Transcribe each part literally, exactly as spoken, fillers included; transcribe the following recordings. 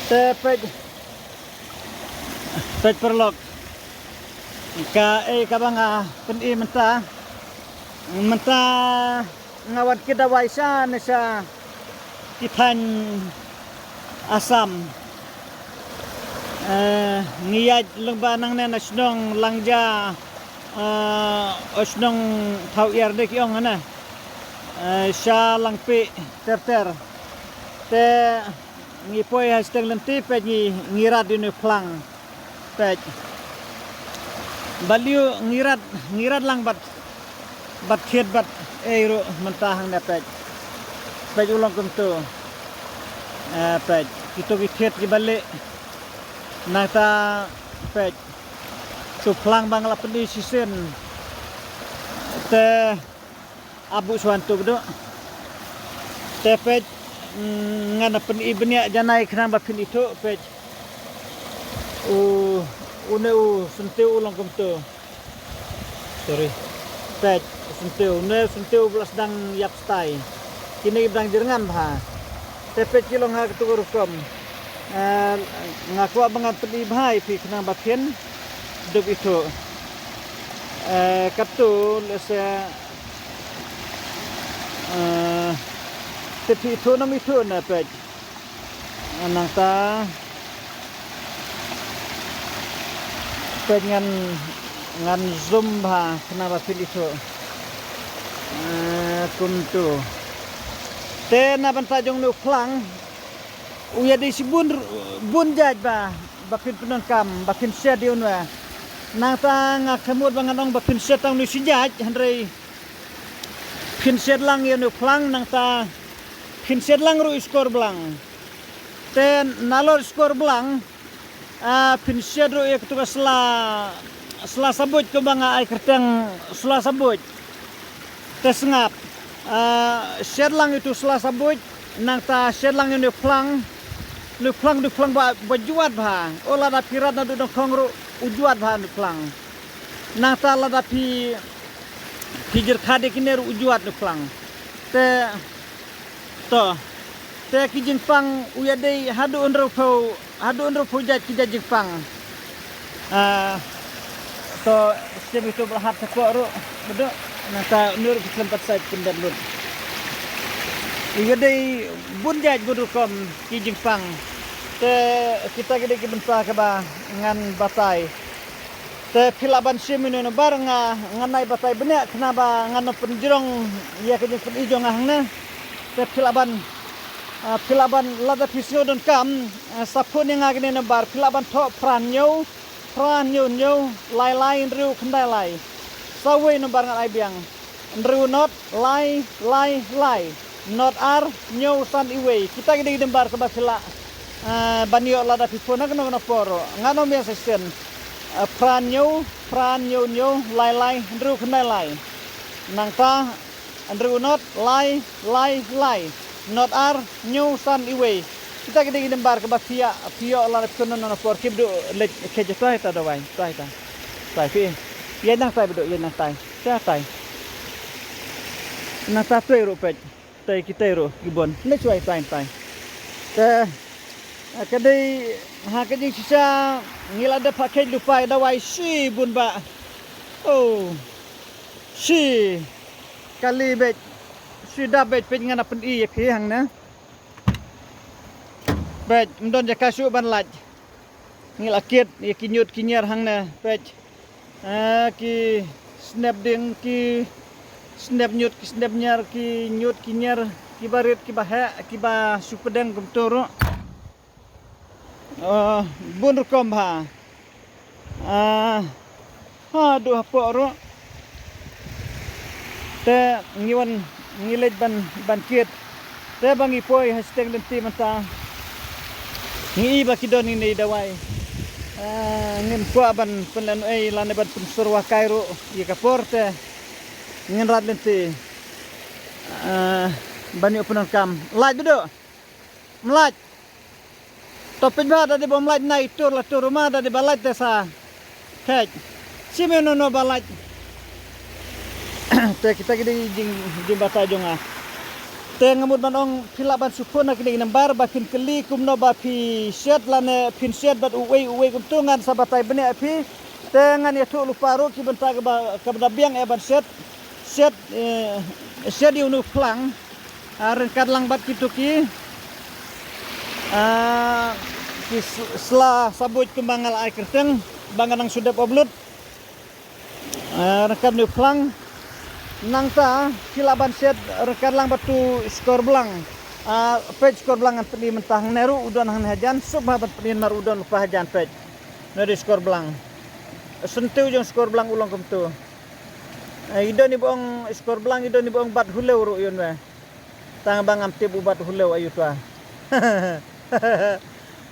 Te peit, peit paralok. Kaei kaba nga pyni mynta. Mynta nga wan kit dawai sha ne sha ki thaiñ Assam. Eh, ngi ïaid lyngba nangne na shnong Langja, eh, shnong Thawiar de ki ong ne. Eh, sha Langpih ter ter. Te ngi poi ha shiteng lynti peit ngi, ngi rat ïa une u phlang. Peit. Balei ngi rat, ngi rat lang bad, bad thied bad ei ruh mynta hangne peit. Peit u long kumtu. Eh, peit. Kito ki thied ki balei. Nangta peit. Tu phlang ba nga la pyni shisien. Te Abu shuwa tu bdo. Te peit, mm, ngan pyni bniah janai khnang ba phin ithuh peit. U, une u syntiew u long kumtu. Sorry. Peit, syntiew, une syntiew ba la sdang ïap stai. Kine ki dang jyrngam bha. Te peit ki long ha katu ka rukom. Eh, nga kwah ba ngan pyni bha ïa phi khnang ba phin dup ithuh. Eh, katu lehse, eh, te phi ithuh nam ithuh ne peit. Nangta peit ngan, ngan zoom bha khnang ba phin ithuh. Eh, kumtu. Te na bynta jong une u phlang u ïadei shibun, bun jait ba, ba phin pyndonkam, ba phin shet ïa une. Nangta nga khlem mut ba ngan ong ba phin shet tang une shi jait, hynrei phin shet lang ïa une u phlang, nangta phin shet lang ruh ïa u shkor blang. Te nalor shkor blang, ah, phin shet ruh ïa katu ka sla, sla sabuit kumba nga ai kyrteng sla sabuit. Te sngap. Ah, shet lang ïa utu sla sabuit, nangta shet lang ïa une u phlang. Une u phlang, une u phlang ba, ba juat bha. O lada phi rat naduh dong khong ruh u juat bha une u phlang. Nangta lada phi, phi jyrkhat ïa kine ruh u juat une u phlang. Te To. Te ki jingpang u ïadei haduh hynriewphew, haduh hynriewphew jait ki jait jingpang. Ah, to, shem itu ba la hat shapoh ruh, bdo. Nangta une ruh ki khlem pat sait pyndep lut. U ïadei bun jait bun rukom ki jingpang. Te kita ki dei ki bynta kaba ngan batai. Te phi lah ban shim ïa une u number nga, ngan nai batai bniah khnang ba ngan ym pynjrong ïa ka jingpyni jong nga hangne. Te phi lah ban, ah, phi lah ban lada phi sngew donkam, ah, sa phone ïa nga kane number, phi lah ban thoh phra hynñiew, phra hynñiew hynñiew, lai lai hynriew khyndai lai. Sa wei number ngan ai biang. Hynriew not lai lai lai. Not ar hynñiew san iwei. Kita ki dei ki number kaba phi lah, eh, ban ïoh lada phi phone ha kano kano por. Ngan ym ïa shisien. Eh, phra hynñiew, phra hynñiew hynñiew, lai lai, hynriew khyndai lai. Nangta, hynriew not, lai, lai, lai. Not ar hynñiew san iwei. Kita ki dei ki number kaba phi ïa, phi ïoh lada phi phone ha kano kano por. Kip duh leit khet jatuh ita dawai. Tuh ita. Tuh phi. Ïa nang tai bdo, ïa nang tai. Ïa tai. Nang ta tuh ruh peit. Tai kitai ruh ki bun. Leit shuwa tai tai. Te, ah, ka dei, ha ka jingshisha ngi la dep ha khet lypa ïa dawai shibun bah. Oh. Shi. Kali beit. Shi da beit peit ngan pyni ïa phi hangne. Beit, ym don jaka shuh ban lait. Ngi la kit ïa ki ñiut ki ñiar hangne, peit. Ah, ki snep dieng, ki snep ñiut, ki snep ñiar, ki ñiut ki ñiar, kiba rit, kiba heh, kiba shu pdeng kumtu ruh. Ah, bun rukom bha. Ah, haduh hapoh ruh. Te ngi wan, ngi leit ban, ban kit. Te ba ngi poi ha shiteng lynti mynta. Ngi i ba ki don ine i dawai. Ah, ngim kwah ban pynlehnohei lane ban pynsyrwa kai ruh ïa ka por te. Ngin rat lynti. Ah, ban ïoh pyndonkam. Lait bdo. Ym lait. To peit bha da dei ba ym lait, nai tur la tur ma da dei ba lait te sa. Peit. Shim ïa uno uno ba lait. Te kita ki dei jing, jingbatai jong nga. Te nga mut ban ong phi lah ban shu phone ha kine ki number ba phin kylli kumno ba phi shet lane phin shet bad uwei uwei kumtu, ngan sa batai bniah ïa phi. Te ngan ïathuh lypa ruh ki bynta kaba, kaba da biang eh ban shet, shet, eh, shet ïa une u phlang. Ah, ryngkat lang bad kito ki, ah, ki s-, sla sabuit kumba nga la ai kyrteng ba nga nang shu dep upload. Ah, ryngkat une u phlang. Nangta phi lah ban shet ryngkat lang bad utu Shkor Blang. Ah, peit Shkor Blang ngan pyni mynta hangne ruh u don hangne hajan, sngewbha ban pyni namar u don lypa hajan, peit. Une u dei Shkor Blang. Syntiew jong Shkor Blang u long kumtu. Eh, i don iba ong Shkor Blang, i don iba ong Bat Hulew ruh ïa une. Tang ba ngam tip u Bat Hulew aïu twa.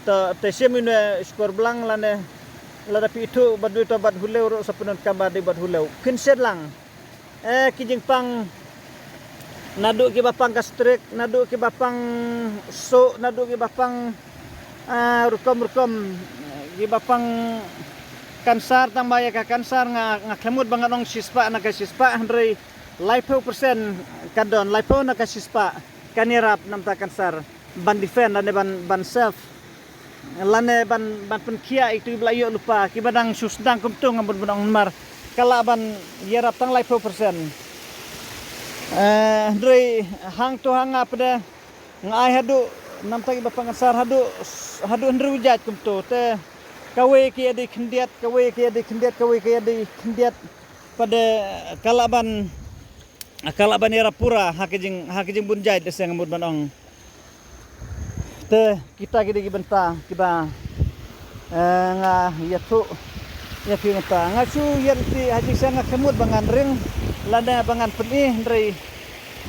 To, te shim ïa une Shkor Blang lane, lada phi ithuh ba dei uta Bat Hulew ruh sa pyndonkam ba dei Bat Hulew. Phin shet lang. Eh, ki jingpang naduh kiba pang gastric, naduh kiba pang suh, naduh kiba pang, ah, rukom rukom, kiba pang kansar, tang ba ïa ka kansar nga, nga khlem mut ba ngan ong shispah na ka shispah, hynrei laiphew percent ka don, laiphew na ka shispah kan ïarap namar ka kansar ban defend lane ban, ban self lane ban, ban pynkhiah ïa kito kiba la ïoh lypa, kiba dang shu sdang kumtu, nga mut ban ong namar ka lah ban ïarap tang laiphew percent. Eh, hynrei hangto ha nga pat de nga ai haduh namar kiba pang kansar haduh, haduh hynriew jait kumtu, te kawei ka ïadei khyndiat, kawei ka ïadei khyndiat, kawei ka ïadei khyndiat. Pat de ka lah ban, ka lah ban ïarap pura ha ka jing, ha ka jingbun jait, lehse nga mut ban ong. Te kita ki dei ki bynta kiba, eh, nga ïathuh ïa phi mynta. Nga shu ïa lynti ha jingshisha, nga khlem mut ba ngan ring lane ba ngan pyni, hynrei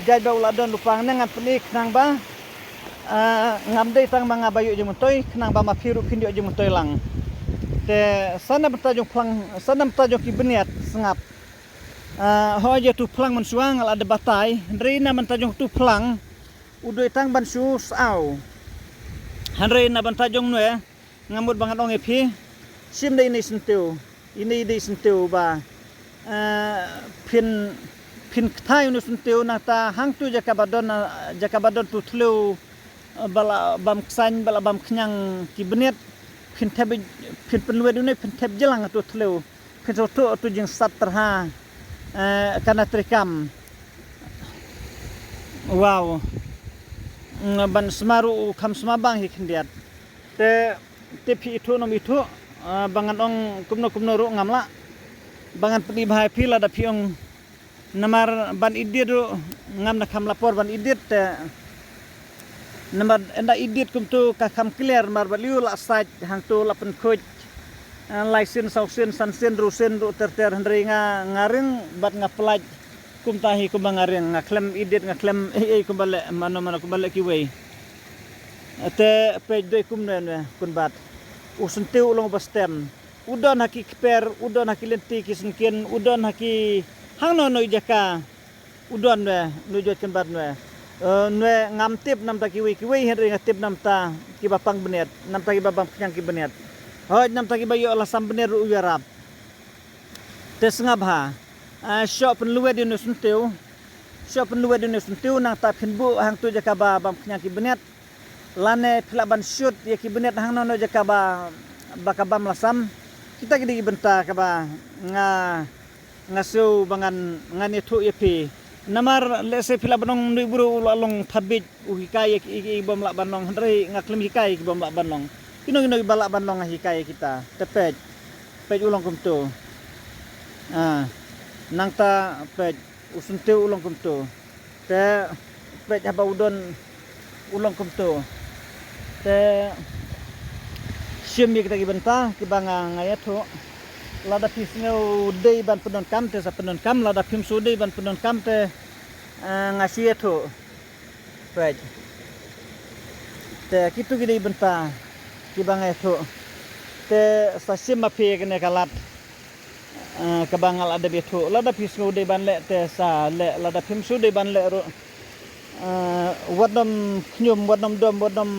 jait ba u la don lypa, ngan pyni khnang ba, eh, ngam dei tang ma nga ba ïoh jingmyntoi, khnang ba ma phi ruh phin ïoh jingmyntoi lang. Te sa na bynta jong phlang, sa na bynta jong ki bniat sngap. Ah, hooid, ïa utu phlang mynshuwa nga la dep batai, hynrei na bynta jong utu phlang u dei tang ban shu saw. Hynrei na bynta jong une nga mut ba ngan ong ïa phi, shim da ine i syntiew, ine i dei i syntiew ba, eh, phin, phin kthai une u syntiew, nangta hangtu jaka ba don, eh, jaka ba don utu thliew, eh, ba la bam ksain, ba la bam khñiang ki bniat, phin thep, phin pynlwet une, phin thep jlang utu thliew. Phin sngewthuh utu jingsat tyrha, eh, ka na treikam. Wow. Mm, ban sma ruh u kham sma bang hi khyndiat. Te, te phi ithuh nym ithuh, eh, ba ngan ong kumno kumno ruh ngam lah ba ngan pyni bha ïa phi lada phi ong. Namar ban edit ruh ngam da kham la por ban edit te. Namar ynda edit kumtu ka kham clear, namar balei u la sait hangtu la pynkhuid, eh, lai sien, saw sien, san sien, hynriew sien ruh ter ter, hynrei nga, nga ring bad nga pynlait kumta hi kumba nga ring, nga khlem edit, nga khlem ei ei kumba leh mano mano, kumba leh kiwei. Te peit, dei kumne ne kynbat. U syntiew u long ba stem. U don ha ki kper, u don ha ki lynti ki syngkien, u don ha ki hangno no i jaka. U don ne, nu jot kynbat ne. Eh, ne ngam tip namta kiwei kiwei, hynrei nga tip namta kiba pang bniat, namta kiba bam khñiang ki bniat. Hooid, namta kiba ïoh la sam bniat ruh u ïarap. Te sngap ha. Eh, shoh pynlwet ïa une u syntiew. Shoh pynlwet ïa une u syntiew, nangta phin buh hangtu jaka ba bam khñiang ki bniat. Lane phi lah ban shoot ïa ki bniat hangno no jaka ba, ba ka bam la sam. Kita ki dei ki bynta kaba nga, nga sngew ba ngan, ngan ïathuh ïa phi. Namar lehse phi lah ban ong, une u briew u la long thadbit, u hikai ïa ki, ïa ki bym lah ban long, hynrei nga khlem hikai ïa ki bym lah ban long. Kino kino kiba lah ban long nga hikai ïa kita. Te peit. Peit, u long kumtu. Ah. Nangta peit, u syntiew u long kumtu. Te peit, haba u don u long kumtu. Te shim ïa kita ki bynta kiba nga, nga ïathuh. Lada phi sngew dei ban pyndonkam te sa pyndonkam, lada phim sngew dei ban pyndonkam te, eh, nga shu ïathuh. Peit. Te kitu ki dei bynta kiba nga ïathuh. Te sa shim ma phi ïa kane ka lad. Eh, kaba nga la dep ïathuh. Lada phi sngew dei ban leh te sa leh, lada phim sngew dei ban leh ruh, eh, wat nym khñium, wat nym dom, wat nym,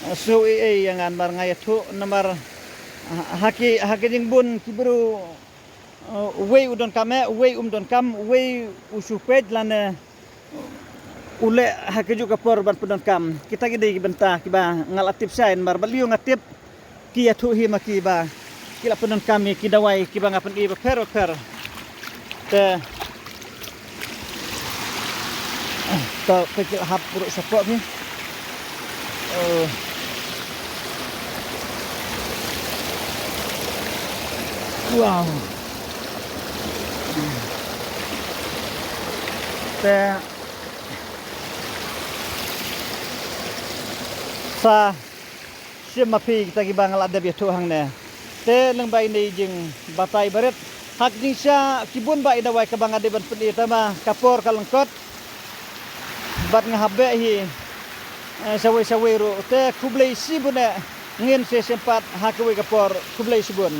eh, sngew ei ei ïa nga namar nga ïathuh, namar, eh, ha ki, ha ki jingbun ki briew, eh, uwei u donkam eh, uwei um donkam, uwei u shu peit lane, eh, U leh ha kajuh ka por ban pyndonkam. Kita ki dei ki bynta kiba nga la tip shai namar balei nga tip ki ïathuh hi ma ki ba ki la pyndonkam ïa ki dawai kiba nga pyni bapher bapher. Te to, te ki la hap ruh shapoh hi. Oh. Wow. Te sa shim ma phi kita kiba nga la dep ïathuh hangne. Te lyngba ine i jingbatai barit ha ka jingshisha ki bun bah i dawai kaba nga dei ban pyni, tangba ka por ka lyngkot bad nga hap beh hi, eh, shawei shawei ruh. Te khublei shibun eh, ngin sa ïashem pat ha kawei ka por. Khublei shibun.